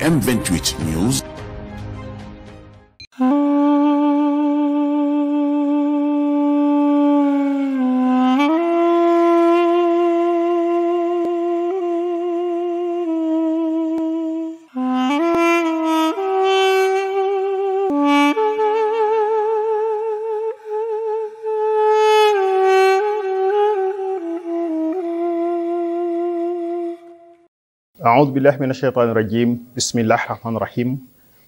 M28 News. أعوذ بالله من الشيطان الرجيم بسم الله الرحمن الرحيم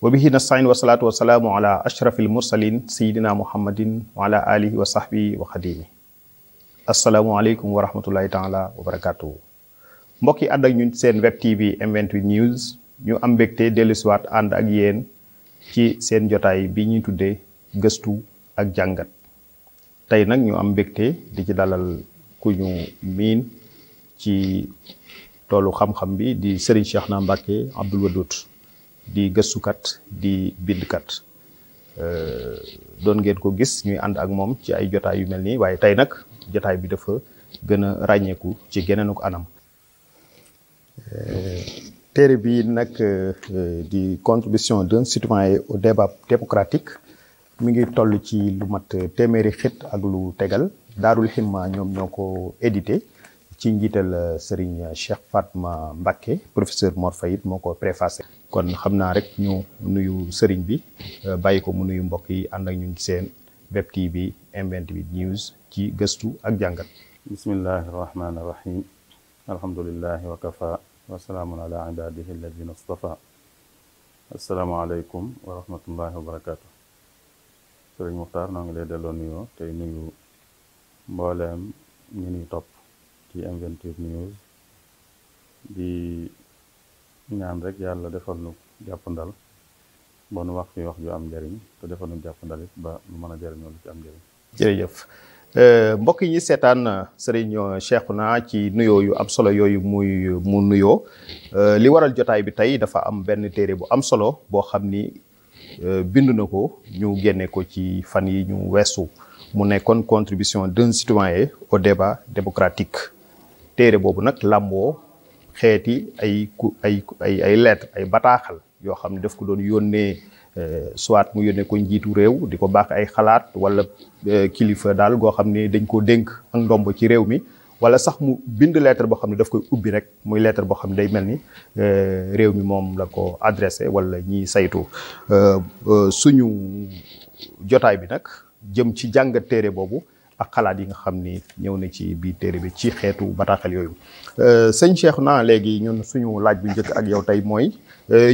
وبه نستعين والصلاة والسلام على أشرف المرسلين سيدنا محمد وعلى آله وصحبه وخديمه السلام عليكم ورحمة الله تعالى وبركاته mbokk yi ànd ak ñun seen web tv M28 news ñu am mbégte dellusiwaat ànd ak yéen ci seen jotaay bi ñuy tuddee gëstu ak jàngat tey nag ñu am mbégte di ci dalal ku ñu miin ci toolu xam-xam bi di Serigne Cheikhna Mbacké Abdoul Wadoud di gëstukat di bindkat doon ngeen ko gis ñuy ànd ak moom ci ay jotaay yu mel nii waaye tey nag jotaay bi dafa gën a ràññeeku ci geneenu ko anam téere bi nag di contribution d'un citoyen au débat démocratique mi ngi toll ci lu mat téeméeri xët ak lu tegal Daarul Himma ñoom ñoo ko édité ci njiital Serigne Cheikh Fatma Mbacké professeur Mor Fayit moo ko préfacé kon xam naa rek ñu nuyu Serigne bi bàyyi ko mu nuyu mbokk yi ànd ak ñun ci seen web TV M28 news ci gëstu ak jàngat. bismillahi rahmaani rahim alhamdulillahi wa kafa wa salaamun ala ibadihi alladina istafa asalaamaaleykum wa rahmatullahi wa barakatu Serigne Muxtaar noo ngi lay delloo nuyoo tey nuyu mbooleem ñu ñuy topp ci M28 news di ñaan rek yàlla defal nu jàppandal ba nu wax fi wax ju am njëriñ te defal nu jàppandal it ba nu mën a jëriñoo lu ci am njëriñ. jërëjëf mbokk yi ñi seetaan Serigne Cheikhna ci nuyoo yu am solo yooyu mu nuyoo li waral jotaay bi tey dafa am benn téere bu am solo boo xam ni bind na ko ñu génne ko ci fan yi ñu weesu mu nekkoon contribution d'un citoyen au débat démocratique. téere boobu nag làmboo xeeti ay lettre ay bataaxal yoo xam ne daf ko doon yónnee soit mu yónnee ko njiitu réew di ko baax ay xalaat wala kilifa daal goo xam ne dañ ko dénk ak ndomb ci réew mi wala sax mu bind lettre boo xam ne daf koy ubbi rek muy lettre boo xam ne day mel ni réew mi moom la ko adressé wala ñiy saytu suñu jotaay bi nag jëm ci jàngat téere boobu ak xalaat yi nga xam ni ñëw na ci biir téere bi ci xeetu bataaxal yooyu sëñ Cheikhna léegi ñun suñu laaj bu njëkk ak yow tey mooy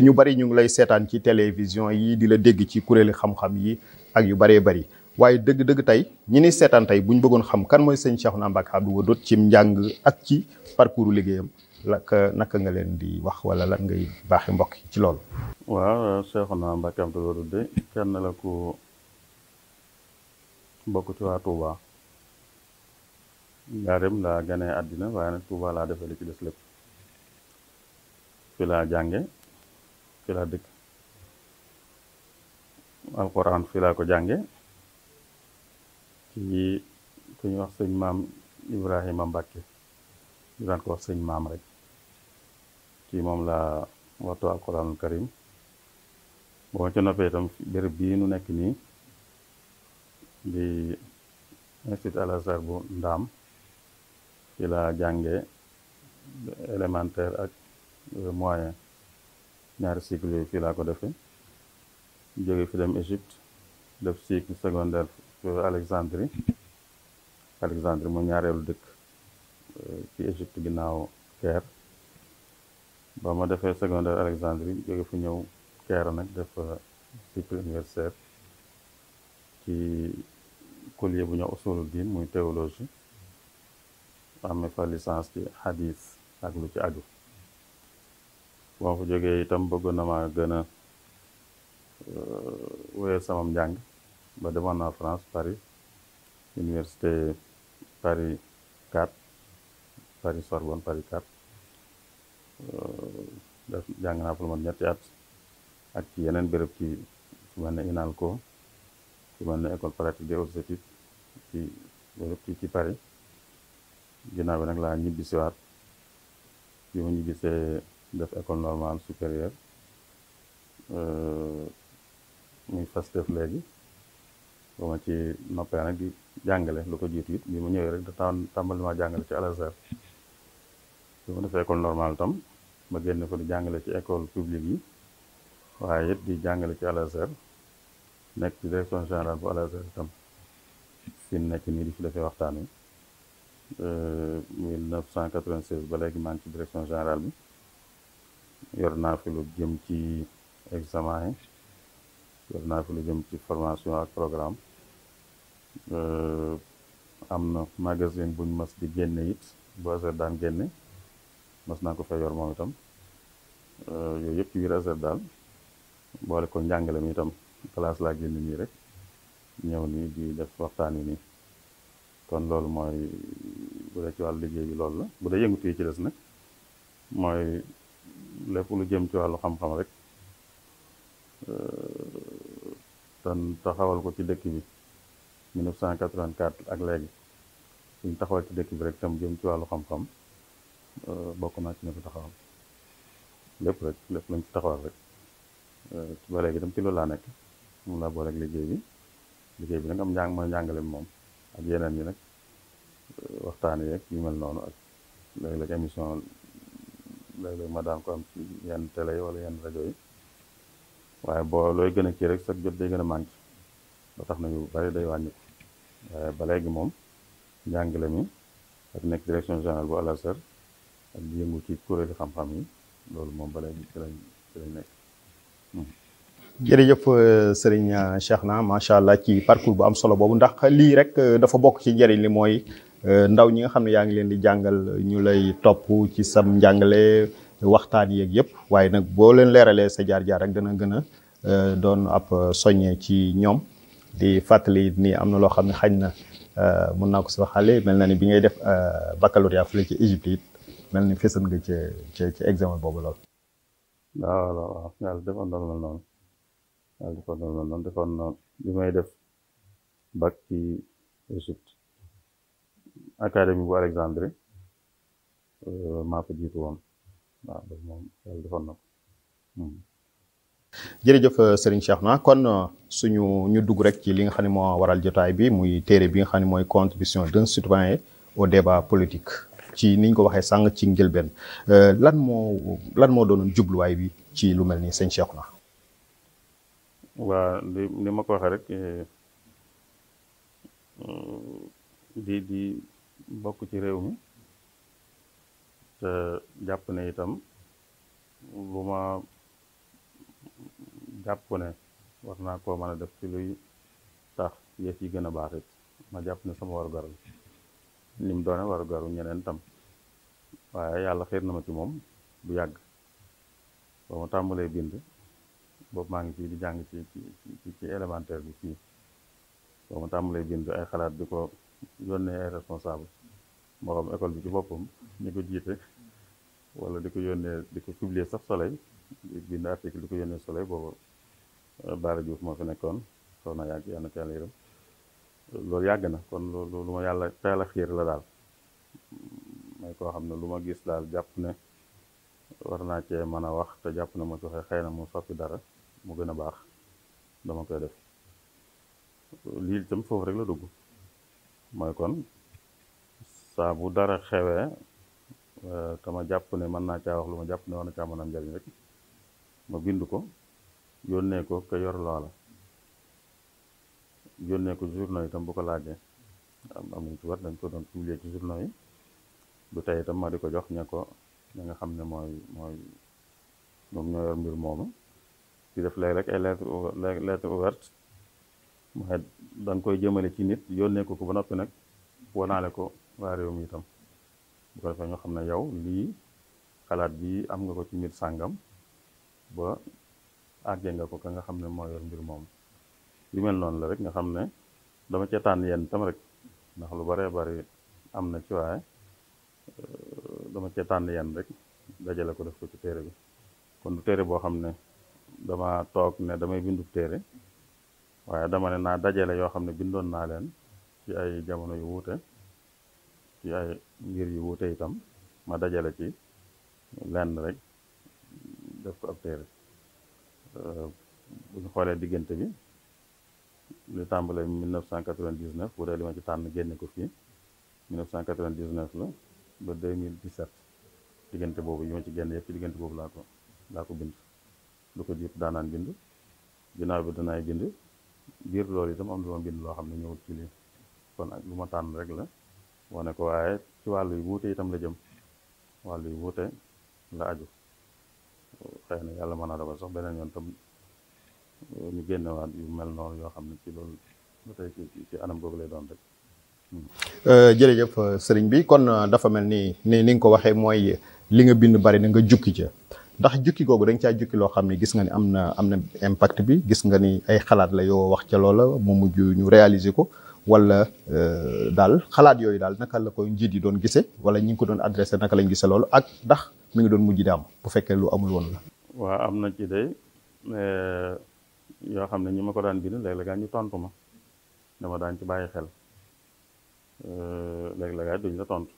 ñu bari ñu ngi lay seetaan ci télévision yi di la dégg ci kuréeli xam-xam yi ak yu bëree bëri waaye dëgg-dëgg tey ñi ni seetaan tey buñ bëggoon xam kan mooy sëñ Cheikhna Mbacké Abdoul Wadoud ci njàng ak ci parcours liggéeyam naka nga leen di wax wala lan ngay baaxee mbokk yi ci loolu. waaw Cheikhna Mbacké Abdoul Wadoud de kenn la ku bokk ci waa Touba. Njaaréem laa ganee àddina waaye nag Touba laa defee li ci des lépp fi laa jànge fi laa dëkk alquran fi laa ko jànge ci ku ñuy wax sëñ maam Ibrahima Mbacké ñu daan ko wax sëñ maam rek ci moom laa wattu alquranul karim boo ca noppee itam béréb bii nu nekk nii di institut Al Azhar bu Ndaam ci la jànge élémentaire ak moyen ñaari cycle yooyu fii laa ko defee jóge fi dem Égypte def cycle secondaire Alexandrie mu ñaareelu dëkk ci Égypte ginnaaw Caire ba ma defee secondaire Alexandrie jóge fi ñëw Caire nag def cycle universitaire ci collier bu ñëw usulul diin muy théologie amee fa licence ci hadith ak lu ci aju boo fa jógee itam bëggoon na ma gën a wéyal samam njàng ba demoon naa France Paris université Paris 4 Paris Sorbonne Paris 4 def jàng naa fa lu mat ñetti at ak ci yeneen béréb ci fu mel ne INALCO fu mel ne école pratique des hautes études ci béréb ci Paris ginnaaw bi nag laa ñibbisiwaat bi ma ñibbisee def école normale supérieure muy fas def léegi ba ma ci noppee nag di jàngale lu ko jiitu it bi ma ñëwee rek da tàmbali ma jàngale ci Al Azhar bi ma defee école normale tam ma génne ko di jàngale ci école publique yi waaye it di jàngale ci Al Azhar nekk ci direction générale bu Al Azhar itam fi mu nekk nii di fi defee waxtaan wi 1996 ba léegi maa ngi ci direction générale bi yor naa fi lu jëm ci examen yi yor naa fi lu jëm ci formation ak programme am na magazine buñ mas di génne it bu Azhar daan génne mas naa ko fay yor moom itam yooyu yëpp ci biir Azhar daal boole ko njàngale mi itam classe laa génn nii rek ñëw nii di def waxtaan wi nii kon loolu mooy bu dee ci wàllu liggéey bi loolu la bu dee yëngutu yi ci des nag mooy lépp lu jëm ci wàllu xam-xam rek tan taxawal ko ci dëkk bi 1984 ak léegi suñ taxawal ci dëkk bi rek tam jëm ci wàllu xam-xam bokk naa ci ne ko taxawal lépp lañ ci taxawal rek ba léegi itam ci loolu laa nekk moom laa booleeg liggéey bi nag am njàng mooy njàngale moom ak yeneen yi nag waxtaan yeeg yu mel noonu ak léeg-léeg émission léeg-léeg ma daan ko am ci yenn télé yi wala yenn rajo yi waaye boo looy gën a kii rek sax jot day gën a manqué ba tax na yu bari day wàññi ko waaye ba léegi moom njàngale mi ak nekk direction générale bu Al Azhar ak di yëngu ci kuréeli xam-xam yi loolu moom ba léegi ci lañ nekk. jërëjëf sëriñ Cheikhna macha allah ci parcours bu am solo boobu ndax lii rek dafa bokk ci njëriñ li mooy ndaw ñi nga xam ne yaa ngi leen di jàngal ñu lay topp ci sam njàngale waxtaan yeeg yëpp waaye nag boo leen leeralee sa jaar-jaar rek dana gën a doon ab soññe ci ñoom di fàttali ni am na loo xam ne xañ na mun naa ko si waxaale mel na ni bi ngay def baccalauréat fële ci Égypte it mel ni fësal nga ci examen boobu lool. waaw yàlla defoon na noonu. waaw defoon na bi may def bac ci Égypte académie bu Alexandrie maa fa jiitu woon waaw loolu moom yàlla defoon na ko. jërëjëf Serigne Cheikhna kon ñu dugg rek ci li nga xam ne moo waral jotaay bi muy téere bi nga xam ne mooy contribution d'un citoyen au débat politique ci ni ñu ko waxee sànq ci njëlbeen lan moo doonoon jubluwaay bi ci lu mel ni sëñ Cheikhna. waa li ma ko waxee rek di bokk ci réew mi te jàpp ne itam lu ma jàpp ne war naa koo mën a def ci luy tax yëf yi gën a baax it ma jàpp ne sama warugar la ni mu doone warugaru ñeneen tam waaye yàlla xiir na ma ci moom bu yàgg ba ma tàmbalee bind boobu maa ngi fii di jàng ci élémentaire bi fii ba ma tàmbalee bind ay xalaat di ko yónnee ay responsable moo xam école bi ci boppam ñi ko jiite wala di ko yónnee di ko publier sax Soleil di bind article di ko yónnee Soleil boobu Bara Diouf moo fi nekkoon xaw na yàgg yàlla na ko yàlla yërëm loolu yàgg na kon loolu lu ma yàlla teel a xiir la daal may koo xam ne lu ma gis daal jàpp ne war naa cee mën a wax te jàpp ne ma ci waxee xëy na mu soppi dara mu gën a baax dama koy def lii itam foofu rek la dugg mooy kon saa bu dara xewee te ma jàpp ne mën naa caa wax lu ma jàpp ne war na caa mën a am njariñ rek ma bind ko yónnee ko ka yor loola yónnee ko journaux yi itam bu ko laajee am nañ ci war dañ ko doon publier ci journaux yi du tey itam ma di ko jox ña nga xam ne mooy ñoom ñoo yor mbir moomu di def léeg-léeg ay lettre ouverte mooy da nga koy jëmale ci nit yónnee ko ba noppi nag wanaale ko waa réew mi itam bu ko defee ñoo xam ne yow lii xalaat bi am nga ko ci mbir sàngam ba àggee nga ko ka nga xam ne moo yor mbir moomu yu mel noonu la rek nga xam ne dama cee tànn yenn tam rek ndax lu baree bari am na ci waaye dama cee tànn yenn rek dajale ko def ko ci téere bi kon du téere boo xam ne dama toog ne damay bindu téere waaye dama ne naa dajale yoo xam ne bindoon naa leen ci ay jamono yu wuute ci ay mbir yu wuute itam ma dajale ci lenn rek def ko ab téere bu ñu xoolee diggante bi li tàmbalee 1999 bu dee li ma ci tànn génne ko fii 1999 la ba 2017 diggante boobu yi ma ci génn yëpp ci diggante boobu laa ko bind lu ko jiitu daanaan bind ginnaaw bi danaay bind biir loolu itam am lu ma bind loo xam ne ñëwut ci lii kon ak lu ma tànn rek la wane ko waaye ci wàllu yu wuute itam la jëm wàllu yu wuute la aju xëy na yàlla mën naa dogal sax beneen yoon tam ñu génnewaat yu mel noonu yoo xam ne ci loolu ba tey ci anam googu lay doon rek. jërëjëf sëriñ bi kon dafa mel ni nga ko waxee mooy li nga bind bari na nga jukki ca ndax jukki googu da nga caa jukki loo xam ne gis nga ni am na impact bi gis nga ni ay xalaat la yoo wax ca loola mu mujj ñu réaliser ko wala daal xalaat yooyu daal naka la koy njiit yi doon gisee wala ñi ngi ko doon adressé naka lañ gisee loolu ak ndax mi ngi doon mujj di am bu fekkee lu amul woon la. waaw am na ci day yoo xam ne ñi ma ko daan bind léeg-léeg ñu tontu ma dama daan ci bàyyi xel léeg-léeg duñ la tontu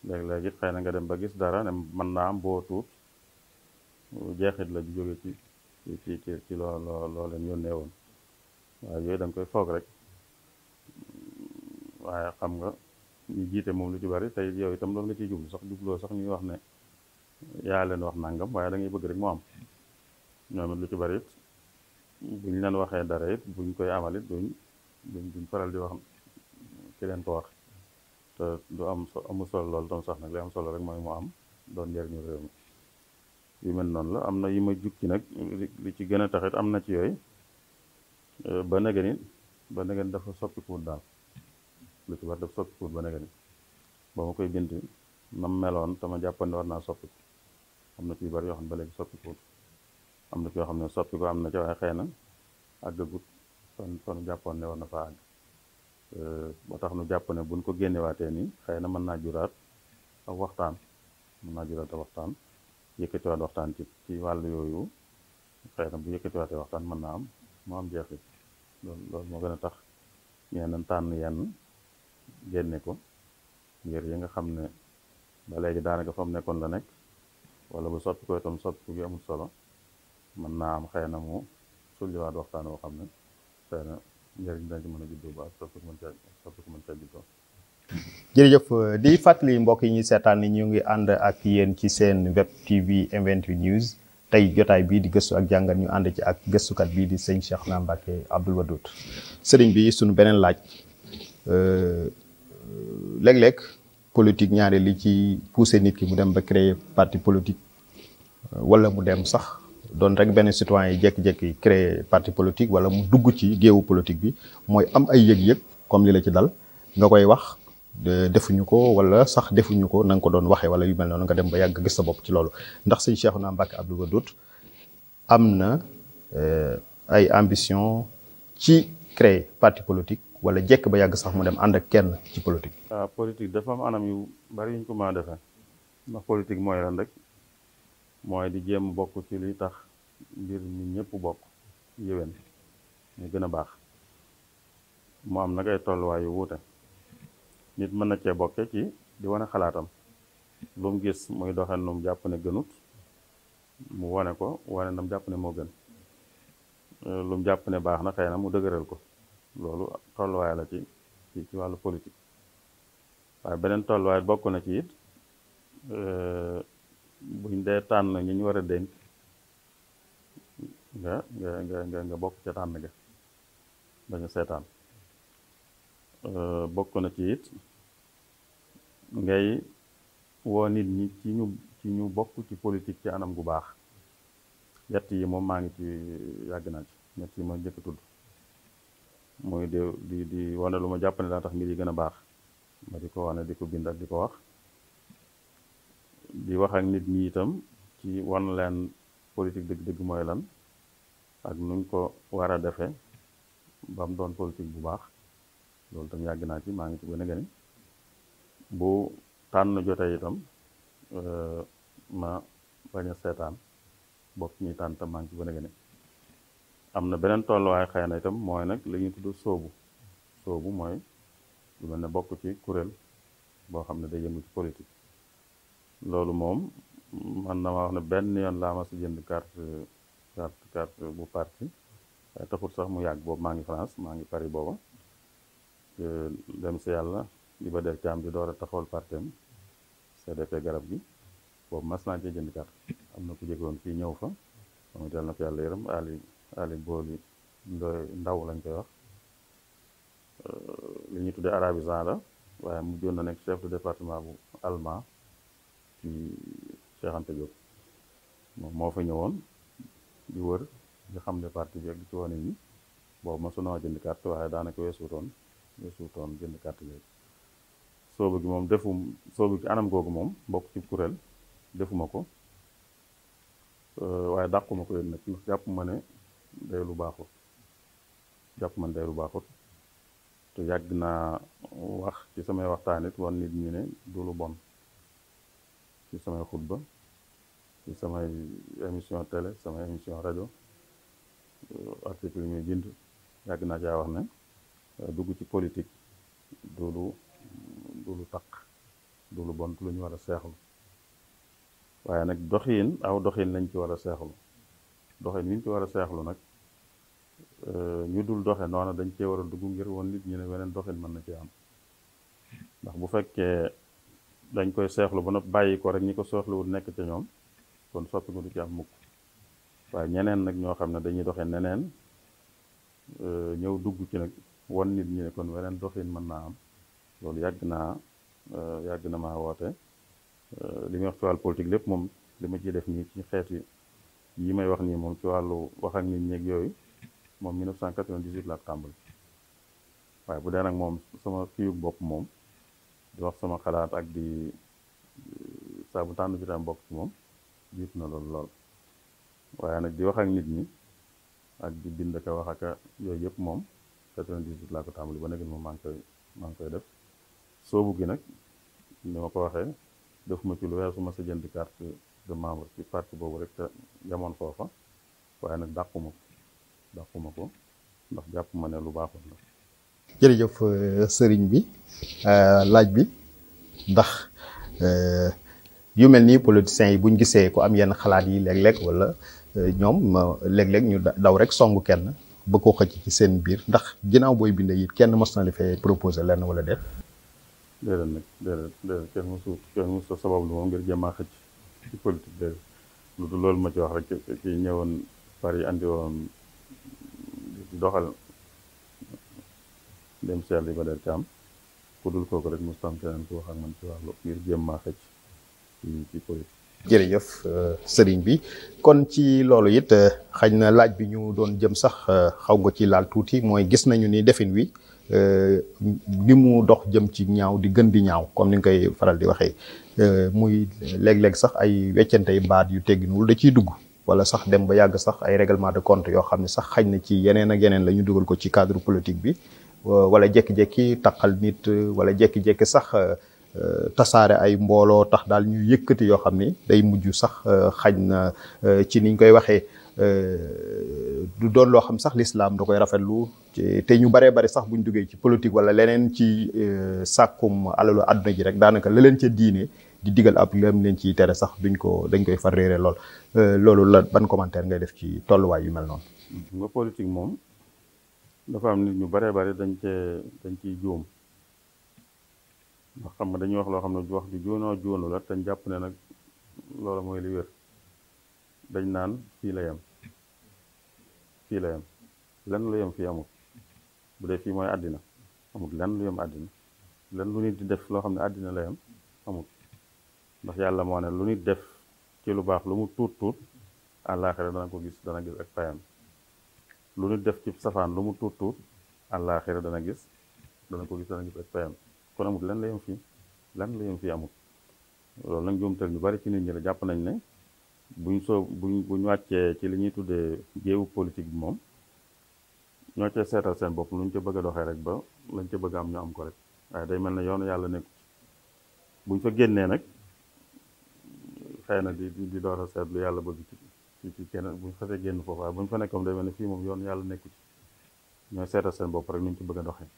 léeg-léeg it xëy na nga dem ba gis dara ne mën naa am boo tuut jeexit la ju jóge ci loo leen yónnee woon waaye yooyu da nga koy foog rek waaye xam nga ñu jiite moom lu ci bari tey yow itam loolu nga ciy jublu sax jubloo sax ñuy wax ne yaa leen wax nangam waaye da ngay bëgg rek mu am ñoom it lu ci bari it buñ leen waxee dara it buñ koy amal it duñ faral di wax ki leen ko wax te du amul solo loolu tam sax nag li am solo rek mooy mu am doon njëriñu réew mi yu mel noonu la am na yi ma jukki nag li ci gën a taxit am na ci yooyu ba negani dafa soppikuwut daal lu ci war dafa soppikuwut ba negani ba ma koy bind nam meloon te ma jàppoon ne war naa soppiku am na ci yu bari yoo xam ne ba léegi soppikuwut am na ci yoo xam ne soppiku am na ci waaye xëy na àggagut kon jàppoon ne war na fa àgg ba tax nu jàpp ne buñ ko génnewaatee nii xëy na mën naa juraat ak waxtaan yëkkatiwaat waxtaan ci wàll yooyu xëy na bu yëkkatiwaatee waxtaan mën naa am mu am jeexit loolu moo gën a tax ñeneen tànn yenn génne ko ngir yi nga xam ne ba léegi daanaka fa mu nekkoon la nekk wala bu soppi ko itam soppi gi amul solo mën naa am xëy na mu sulliwaat waxtaan woo xam ne xëy na njëriñ dañ ci mën a juddoo ba soppi ko mën caa juddoo. jërëjëf di fàttali mbokk yi ñuy seetaan ni ñu ngi ànd ak yéen ci seen web TV M28 News tey jotaay bii di gëstu ak jàngat ñu ànd ci ak gëstukat bii di sëñ Cheikhouna Mbacké Abdoul Wadoud sëriñ bi suñu beneen laaj léeg-léeg politique ñaare li ci poussé nit ki mu dem ba créer parti politique wala mu dem sax doon rek benn citoyen yi jékki-jékki créer parti politique wala mu dugg ci géewu politique bi mooy am ay yëg-yëg comme li la ci dal nga koy wax defuñu ko wala sax defuñu ko na nga ko doon waxee wala yu mel noonu nga dem ba yàgg gis sa bopp ci loolu ndax sëñ Cheikhouna Mbacké Abdoul Wadoud am na ay ambition ci créer parti politique wala jekk ba yàgg sax mu dem ànd ak kenn ci politique. waaw politique dafa am anam yu bari yuñ ko mën a defee ndax politique mooy lan rek mooy di jéem bokk ci luy tax mbir mi ñëpp bokk yéwén ñu gën a baax mu am nag ay tolluwaay yu wuute nit mën na cee bokke ci di wane xalaatam lu mu gis muy doxee nu mu jàpp ne gënut mu wane ko wane na mu jàpp ne moo gën lu mu jàpp ne baax na xëy na mu dëgëral ko loolu tolluwaay la ci wàllu politique waaye beneen tolluwaay bokk na ci it buñ dee tànn ñi ñu war a dénk nga bokk ca tànn ga bañ a seetaan bokk na ci it ngay woo nit ñi ci ñu bokk ci politique ci anam gu baax yett yi moom maa ngi ci yàgg naa ci ñett yi ma njëkk tudd muy di wane lu ma jàpp ne daa tax mbir yi gën a baax ma di ko wane di ko bind ak di ko wax di wax ak nit ñi itam ci wan leen politique dëgg-dëgg mooy lan ak nuñ ko war a defee ba mu doon politique bu baax loolu tam yàgg naa ci maa ngi ci gën a gëni bu tànn jotee itam ma bañ a seetaan bokk ñuy tànn tam maa ngi ci gën a gëni am na beneen tolluwaay xëy na itam mooy nag li ñuy tudd soobu mooy lu mel ne bokk ci kuréel boo xam ne day yëngu ci politique loolu moom man na ma wax ne benn yoon laa ma si jënd carte carte bu parti waaye taxut sax mu yàgg boobu maa ngi France maa ngi Paris booba dem si yàlla di ba der caam di door a taxawal partem CDP garab gi boobu mas naa cee jënd carte am na ku jégoon fii ñëw fa moom ital na ko yàlla yërëm ali booli ndaw lañ koy wax li ñuy tuddee arabisant la waaye mujjoon na nekk chef de département bu allemand ci Cheikh Anta Diop moom moo fa ñëwoon di wër di xam ne parti bi ak di ci wane ni boobu ma sunoo jënd carte waaye daanaka weesuutoon jënd carte léegi soobu gi moom soobu gi anam googu moom bokk ci kuréel defuma ko waaye dàquma ko yéen nag ndax jàpp ma ne day lu baaxut te yàgg naa wax ci samay waxtaan it wan nit ñi ne du lu bon ci samay xutba ci samay émission télé samay émission rajo article yi muy bind yàgg naa caa wax ne dugg ci politique du lu taq du lu bon lu ñu war a seexlu waaye nag doxin lañ ci war a seexlu doxin wi ñu ci war a seexlu nag ñu dul doxe noonu dañ cee war a dugg ngir woon nit ñi ne weneen doxin mën na ci am ndax bu fekkee dañ koy seexlu ba noppi bàyyi ko rek ñi ko soxlawul nekk ca ñoom kon soppi ko du ci am mukk waaye ñeneen nag ñoo xam ne dañuy doxe neneen ñëw dugg ci nag won nit ñi ne kon weneen doxin mën naa am loolu yàgg na maa woote li muy wax ci wàllu politique lépp moom li ma ciy def nii ci xeeti yi may wax nii moom ci wàllu wax ak nit ñeeg yooyu moom 1998 laa tàmbali waaye bu dee nag moom sama kiyug bopp moom di wax sama xalaat ak di saa bu tànn ci tam bokk ci moom jiitu na lool waaye nag di wax ak nit ñi ak di bind ka wax ak yooyu yëpp moom 98 laa ko tàmbali ba léegi moom maa ngi koy def soobu gi nag ni ma ko waxee defuma ci lu weesu ma sa jënd carte de membre ci parti boobu rek te jamoon foofa waaye nag dàquma ko ndax jàpp ma ne lu baaxul la. jërëjëf sëriñ bi laaj bi ndax yu mel nii politiciens yi buñ gisee ko am yenn xalaat yi léeg-léeg wala ñoom léeg-léeg ñu daw rek songu kenn ba ko xëcc ci seen biir ndax ginnaaw booy bindee it kenn mos na li fee proposé lenn wala déet. déedéet kenn mosu sabab lu moom ngir jéem a xëcc ci politique déedéet lu dul loolu ma ci wax rek ci ñëwoon Paris andi woon di doxal dem si yàlla yi ba der ci am ku dul kooku rek mos tam keneen ku wax ak man ci wàllu ngir jéem a xëcc ci politique. jërëjëf sëriñ bi kon ci loolu it xañ na laaj bi ñu doon jëm sax xaw nga ci laal tuuti mooy gis nañu ni defin wi li mu dox jëm ci ñaaw di gën di ñaaw comme ni nga koy faral di waxee muy léeg-léeg sax ay weccantey baat yu tegginuwul da ciy dugg wala sax dem ba yàgg sax ay règlement de compte yoo xam ne sax xañ na ci yeneen ak yeneen la ñu dugal ko ci cadre politique bi wala jékki-jékki taqal nit wala jékki-jékki sax tasaare ay mbooloo tax daal ñu yëkkati yoo xam ni day mujj sax xañ na ci niñ koy waxee du doon loo xam sax lislaam da koy rafetlu te ñu baree bari sax buñ duggee ci politique wala leneen ci sàkkum alalu àdduna ji rek daanaka la leen ca diine di digal ab lam leen ciy tere sax dañ koy far réere lool loolu la ban commentaire ngay def ci tolluwaay yu mel noonu. nga politique moom dafa am nit ñu baree bari dañ ciy juum ndax xam nga dañuy wax loo xam ne wax ju joonu la te jàpp ne nag loolu mooy li wér dañ naan fii la yem lenn lu yem fii amul bu dee fii mooy àddina amul lenn lu yem àddina lenn lu nit di def loo xam ne àddina la yem amul ndax yàlla moo ne lu nit def ci lu baax lu mu tuut àllaaxira dana ko gis dana gis ak payam lu nit def ci safaan lu mu tuut àllaaxira dana ko gis ak payam kon amul lan la yem fii amul loolu nag juumtal ñu bari ci nit ñi la jàpp nañ ne buñ wàccee ci li ñuy tuddee géewu politique bi moom ñoo cee seetal seen bopp lu ñu ca bëgg a doxee rek ba lañ ca bëgg a am ñu am ko rek waaye day mel ne yoonu yàlla nekku ci buñ fa génnee nag xëy na di door a seetlu yàlla bëgg ci keneen buñ xasee génn foofu waaye buñ fa nekkoon day mel ne fii moom yoonu yàlla nekku ci ñooy seetal seen bopp rek nu ñu ci bëgg a doxee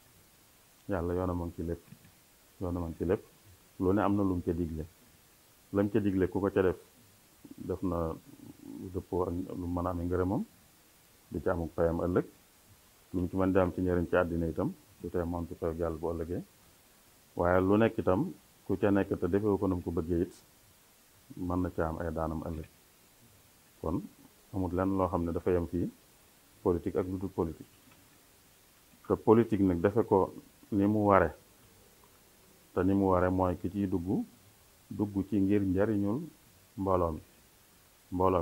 yàlla yoonam a ngi ci lépp lu ne am na lu mu ca digle lam ca digle ku ko ca def na lu dëppoo ak lu mën a amee ngërëmam di ci amuk payam ëllëg lu mu ci mën di am ci njëriñ ci àddina itam du tee moom ci payu yàlla bu ëllëgee waaye lu nekk itam ku ca nekk te defewu ko nam ko bëggee it mën na ca am ay daanam ëllëg kon amul lenn loo xam ne dafa yem fii politique ak lu dul politique te politique nag defe ko ni mu ware te ni mu ware mooy ki ciy dugg ci ngir njariñul mbooloo mi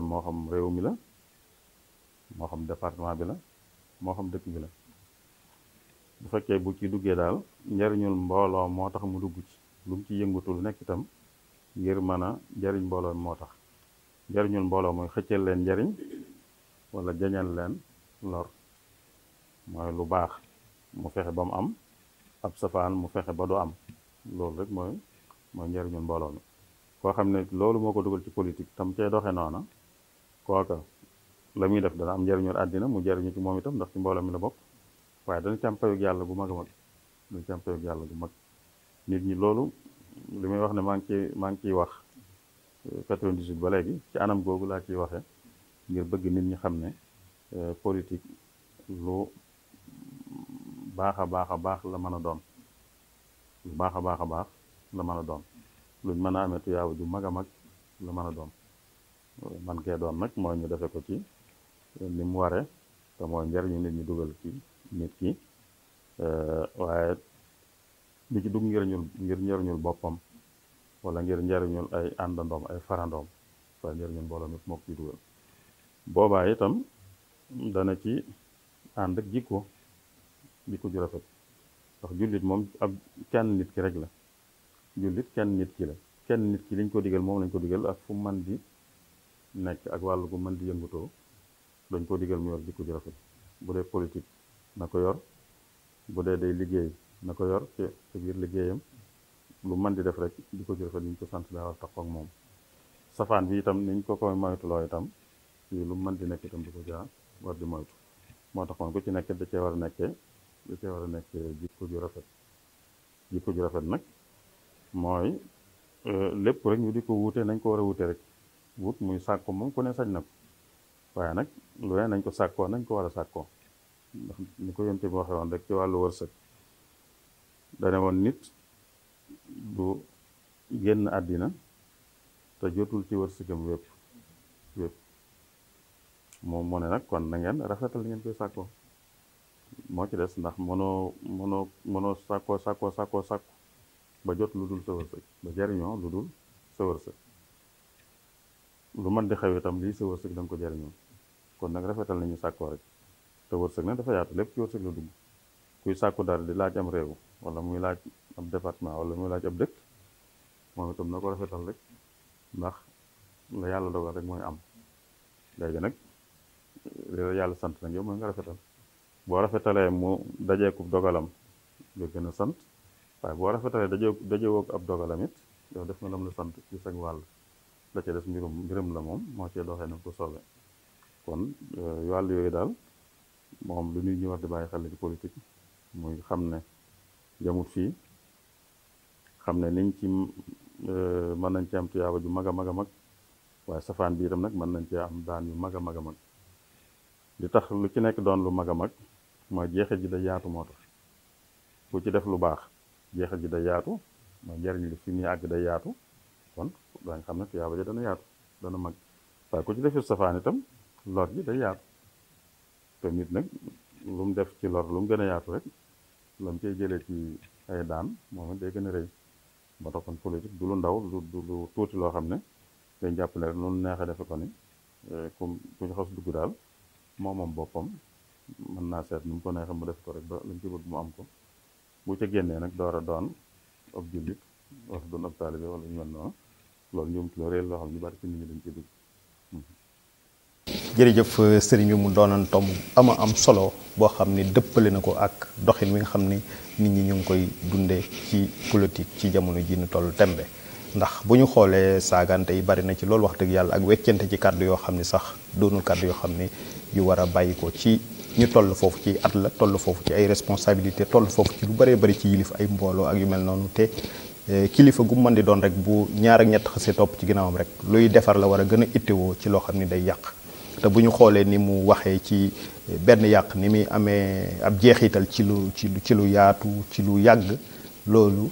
moo xam réew mi la moo xam département bi la moo xam dëkk bi la bu fekkee bu ci duggee daal njariñul mbooloo moo tax mu dugg ci lu mu ci yëngutul nekk itam ngir mën a jariñ mbooloo moo tax njariñul mbooloo mooy xëccal leen njariñ wala jañal leen lor mooy lu baax mu fexe ba mu am ab safaan mu fexe ba du am loolu rek mooy njariñul mbooloo mi koo xam ne loolu moo ko dugal ci politique tam cee doxe noona kooka la muy def dana am njariñul àddina mu jariñu ci moom itam ndax ci mbooloo mi la bokk waaye dana ci am payug yàlla gu mag a mag dana ci am payug yàlla gu mag nit ñi loolu li may wax ne maa ngi ciy wax 98 ba léegi ci anam googu laa ciy waxe ngir bëgg nit ñi xam ne politique lu baax a baax la mën a doon lu baax a baax la mën a doon luñ mën a amee tuyaaba ju mag a mag la mën a doon man kee doon nag mooy ñu defe ko ci ni mu ware te mooy njariñu nit ñi dugal ci nit ki waaye du ci dugg ngir njariñul boppam wala ngir njariñul ay àndandoom ay farandoom waaye njariñul mbooloo mi moo ko ci dugal boobaa itam dana ci ànd ak jikko ju rafet ndax jullit moom ab kenn nit ki rek la jullit kenn nit ki la kenn nit ki liñ ko digal moom lañ ko digal ak fu man di nekk ak wàllu gu mën di yëngutoo dañ ko digal mu yor jikko ju rafet bu dee politique na ko yor bu dee day liggéey na ko yor ci biir liggéeyam lu mën di def rek jikko ju rafet liñ ko sant daa war taxaw ak moom safaan bi itam niñ ko koy moytuloo itam ci lu mën di nekk itam di ko jaa war di moytu moo tax kon ku ci nekk da cee war a nekkee jikko ju rafet nag mooy lépp rek ñu di ko wuute nañ ko war a wuute rek wut muy sàkko moom ku ne sañ na ko waaye nag lu ne nañ ko sàkkoo nañ ko war a sàkkoo ndax ni ko yonte bi waxee woon rek ci wàllu wërsëg dane woon nit du génn àddina te jotul ci wërsëgam wépp moom mu ne nag kon na ngeen rafetal ngeen koy sàkkoo moo ci des ndax mënoo sàkkoo ba jot lu dul sa wërsëg ba jariñoo lu dul sa wërsëg lu mën di xew itam lii sa wërsëg da nga ko jariñoo kon nag rafetal nañu sàkkoo rek te wërsëg nag dafa yaatu lépp ci wërsëg la dugg kuy sàkku dara di laaj am réew wala muy laaj ab département wala muy laaj ab dëkk moom itam na ko rafetal rek ndax la yàlla dogal rek mooy am léegi nag li la yàlla sant nag yow mooy nga rafetal boo rafetalee mu dajeekub dogalam nga gën a sant waaye boo rafetalee dajewoog ab dogalam it yow def na lam la sant ci sag wàll la ca des mbirum la moom moo cee doxee na ko soobee kon wàll yooyu daal moom lu nit ñi war di bàyyi xel ci politique muy xam ne jamut fii xam ne niñ ci mën nañ ci am tuyaaba ju mag a mag a mag waaye safaan bi itam nag mën nañ cee am daan yu mag a mag a mag li tax lu ci nekk doon lu mag a mag mooy jeexit ji day yaatu moo tax ku ci def lu baax jeexit ji day yaatu mooy njariñ li fi muy àgg day yaatu kon daañ xam ne tuyaaba ja dana yaatu dana mag waaye ku ci defi safaan itam lor ji day yaatu te nit nag lu mu def ci lor lu mu gën a yaatu rek la mu cay jëlee ci ay daan moom it day gën a rëy ba tax kon politique du lu ndaw du lu tuuti loo xam ne day jàpp ne rek noonu neexee defe ko ni ku ñu xas dugg daal moom boppam mën naa seet nu mu ko neexee mu def ko rek ba lu mu ci bëgg mu am ko bu ca génnee nag door a doon ab jullit wala doon ab taalibe wala ñu mel noonu loolu ñoom ci loo réel loo xam ñu bari ci nit ñi dañ ci dugg. jërëjëf sëriñ bi mu doonoon tomb ama am solo boo xam ni dëppale na ko ak doxin wi nga xam ni nit ñi ñu ngi koy dundee ci politique ci jamono ji ñu toll tembe ndax bu ñu xoolee saagante yi bari na ci loolu wax dëgg yàlla ak weccante ci kàddu yoo xam ni sax doonul kàddu yoo xam ni yu war a bàyyi ko ci ñu toll foofu ci at la toll foofu ci ay responsabilité toll foofu ci lu bëree bëri ci yilif ay mbooloo ak yu mel noonu te kilifa gu mu mën di doon rek bu ñaar ak ñett xasee topp ci ginnaawam rek luy defar la war a gën a ittewoo ci loo xam ni day yàq te bu ñu xoolee ni mu waxee ci benn yàq ni muy amee ab jeexital ci lu yaatu ci lu yàgg loolu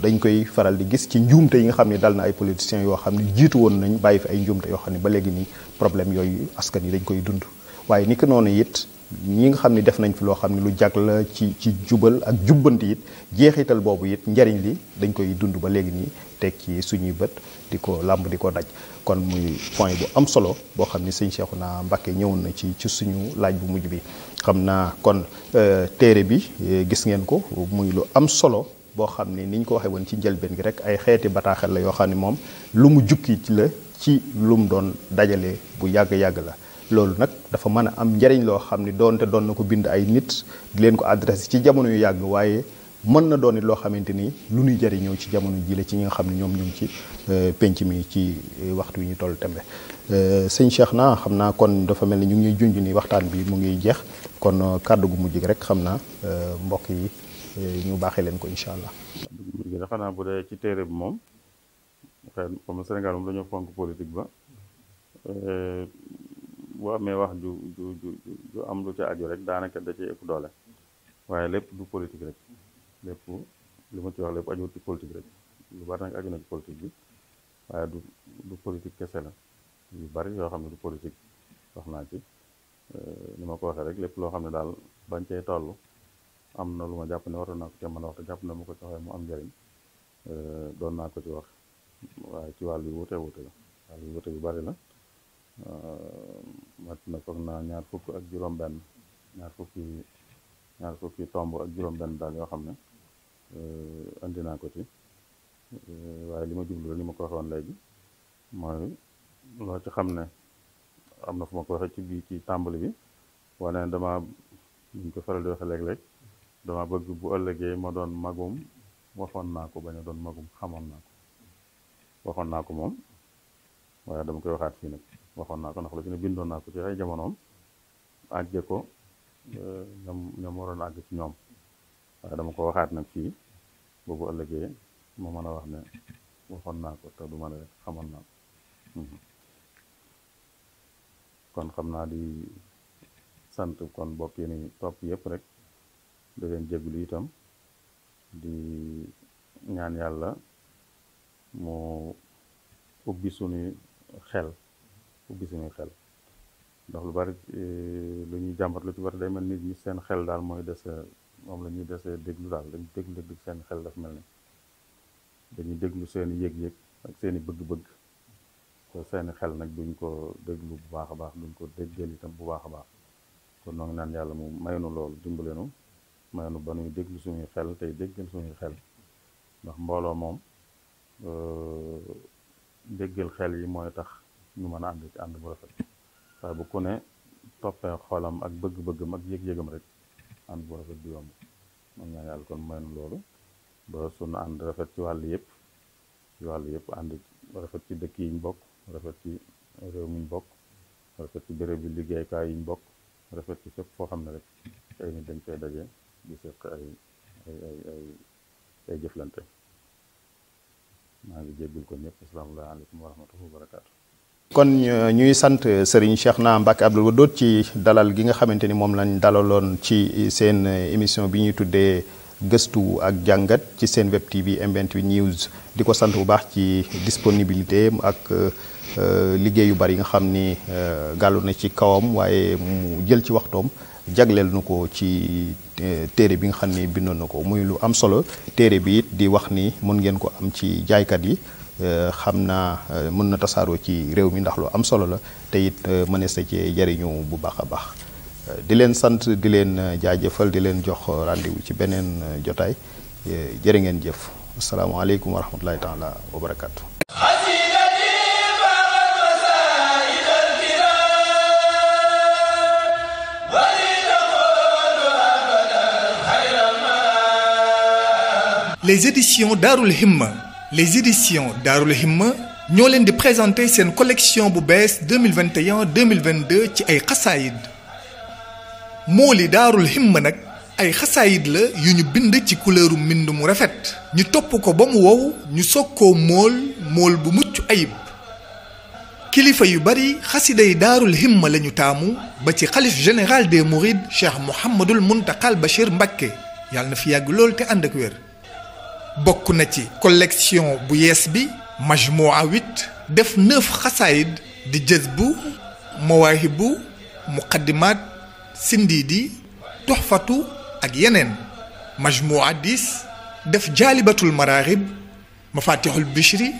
dañ koy faral di gis ci njuumte yi nga xam ne dal na ay politiciens yoo xam ne jiitu woon nañ bàyyi fi ay njuumte yoo xam ne ba léegi nii problème yooyu askan yi dañ koy dund waaye ni ko noonu it ñi nga xam ne def nañ fi loo xam ne lu jag la ci jubal ak jubbanti it jeexital boobu it njariñ li dañ koy dund ba léegi nii teg ci suñuy bët di ko làmb di ko daj kon muy point bu am solo boo xam ni sëñ Cheikhouna Mbacké ñëwoon na ci suñu laaj bu mujj bi xam naa kon téere bi gis ngeen ko muy lu am solo boo xam ni niñ ko waxee woon ci njëlbeen gi rek ay xeeti bataaxel la yoo xam ne moom lu mu jukki ci la ci lu mu doon dajale bu yàgg-yàgg la loolu nag dafa mën a am njariñ loo xam ni doonte doon na ko bind ay nit di leen ko adressé ci jamono yu yàgg waaye mën na doon it loo xamante ni lu ñuy jariñoo ci jamono ji la ci ñi nga xam ne ñoom ñu ngi ci penc mi ci waxtu wi ñu toll tembe sëñ Cheikhouna xam naa kon dafa mel ni ñu ngi ñuy junj ni waxtaan bi mu ngi jeex kon kàddu gu mujj gi rek xam naa mbokk yi ñu baaxee leen ko incha allah. mujj gi xanaa bu dee ci téere bi moom xëy na comme Sénégal moom dañoo fonk politique ba bu amee wax ju am lu ca aju rek daanaka da cee ëpp doole waaye lépp du politique rek lépp li ma ci wax lépp aju ci politique rek lu bari nag aju na ci politique bi waaye du politique kese la yu bari yoo xam ne du politique wax naa ci ni ma ko waxee rek lépp loo xam ne daal bañ cee toll am na lu ma jàpp ne waroon naa ko cee mën a wax te jàpp na ma ko ci waxee mu am njëriñ doon naa ko ci wax waaye ci wàllu yu wute la wàllu yu wute yu bari la mat na foog naa ñaar fukki tomb ak juróom-benn daal yoo xam ne andi naa ko ci waaye li ma jublu la ni ma ko waxoon léegi mooy loo ci xam ne am na fu ma ko waxee ci bii ci tàmbali bi wane ne ñu ko faral di waxe léeg-léeg dama bëgg bu ëllëgee ma doon magum waxoon naa ko bañ a doon magum xamoon naa ko waxoon naa ko moom waaye dama koy waxaat fii nag waxoon naa ko ndax lu ci ne bindoon naa ko ci ay jamonoom àgge ko ñoom waroon àgg ci ñoom waaye dama ko waxaat nag fii boobu ëllëgee ma mën a wax ne waxoon naa ko te du ma ne xamoon naa ko kon xam naa di sant kon bokk yi ni topp yëpp rek da leen jégalu itam di ñaan yàlla mu ubbi suñuy xel ndax lu bari lu ñuy jàmbat lu ci bari day mel nit ñi seen xel daal mooy dese moom la ñuy dese déglu daal dañu déglu seen xel dafa mel ni dañuy déglu seeni yëg-yëg ak seeni bëgg-bëgg te seeni xel nag duñ ko déglu bu baax a baax duñ ko déggal itam bu baax a baax kon noo ngi naan yàlla mu maynu loolu dimbaleenu maynu ba nuy déglu suñuy xel tey déggal suñuy xel ndax mbooloo moom déggal xel yi mooy tax ñu mën a ànd ci ànd bu rafet waaye bu ku ne toppee xolam ak bëgg-bëggam ak yëg-yëgam rek ànd bu rafet du yomb moom ñaan yàlla kon maynu loolu ba sunu ànd rafet ci wàll yëpp ànd rafet ci dëkk yi ñu bokk rafet ci réew mi ñu bokk rafet ci béréb bi liggéeykaay yi ñu bokk rafet ci fépp foo xam ne rek ay nit dañ koy daje di seq ay jëflante maa ngi jéggul ko ñëpp asalaamaaleykum wa rahmatullahi wa barakaatu. kon ñuy sant Serigne Cheikhouna Mbacké Abdoul Wadoud ci dalal gi nga xamante ni moom lañ dalaloon ci seen émission bi ñuy tuddee gëstu ak jàngat ci seen web TV M28 News di ko sant bu baax ci disponibilité ak liggéey yu bari yi nga xam ni gàllu na ci kawam waaye mu jël ci waxtoom jagleel nu ko ci téere bi nga xam ni bindoon na ko muy lu am solo téere bi it di wax ni mën ngeen ko am ci jaaykat yi xam naa mën na tasaaroo ci réew mi ndax lu am solo la te it mënees na cee jariñu bu baax a baax di leen sant di leen jaajëfal di leen jox rendez-vous ci beneen jotaay jërë ngeen jëf asalaamaaleykum wa rahmatulahi taala wa barakaatu. Les éditions Darul Himma ñoo leen di présenter seen collection bu bees 2021-2022 ci ay xasaayid mooli Daarul Himma nag ay xasaayid la yu ñu bind ci couleuru mbind mu rafet ñu topp ko ba mu wow ñu soog koo mool bu mucc ayib kilifa yu bari xasida yi daarul himma lañu taamu ba ci xalif général des mourides cheikh Mouhamadul Muntaqal Bachir Mbacké yàlla na fi yàgg lool te ànd ak wér bokk na ci collection bu yees bi majmua 8 def 9 xasaayid di jazbu mawaahibu muqaddimaat sindiidi tuxfatu ak yeneen majmua 10 def jaalibatul maraaxib mafatixul bichri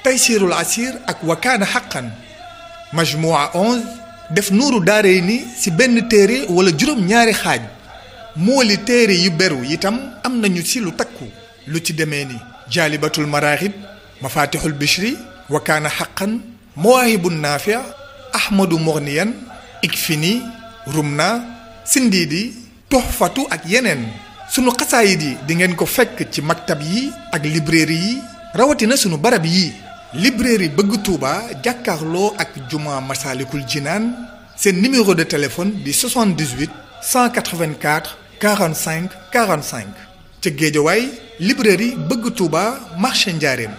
taysirul asir ak wakaana xaqan majmua 11 def nuuru daarayni ci benn téere wala juróom-ñaari xaaj mooli téere yu beru itam am nañu ci lu takku lu ci demee ni jaalibatul maraaxib mafatixul bichri wakaana xaqan mawaahibun naafi ahmadu morniyan ikfini rumna sindiidi toxfatu ak yeneen sunu xasaayid yi di ngeen ko fekk ci maktab yi ak librairie yi rawatina sunu barab yi librairie Bëgg Touba jàkkaarloo ak juma Masalikul Jinaan seen numéro de téléphone di 78 184 45 45 ca Géejawaay librairie Bëgg Touba marché Njaaréem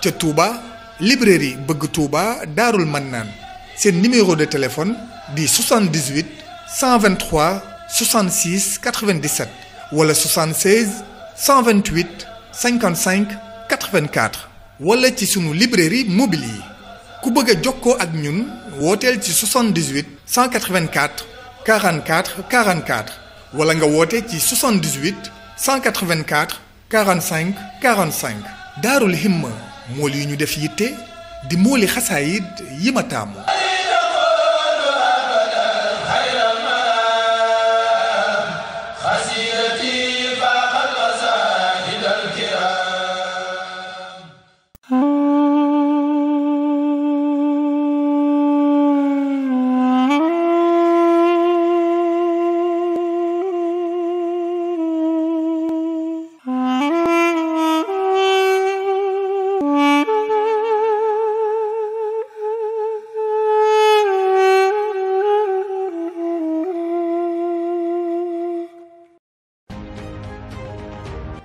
ca Touba librairie Bëgg Touba Daarul Mannaan seen numéro de téléphone di 78 123 66 97 wala 76 128 55 84 wala ci sunu librairie mobile yi ku bëgg a jokkoo ak ñun wooteel ci 78 184 44 44 wala nga woote ci 78 184 45 45 daarul himma mool yi ñu def yitte di mooli xasaayid yi ma taamu.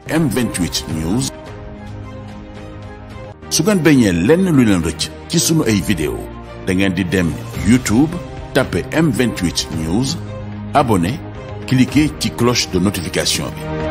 M28 News su ngeen bañee lenn lu leen rëcc ci sunu ay vidéo da ngeen di dem YouTube tapé M28 News abonné cliquer ci cloche de notification bi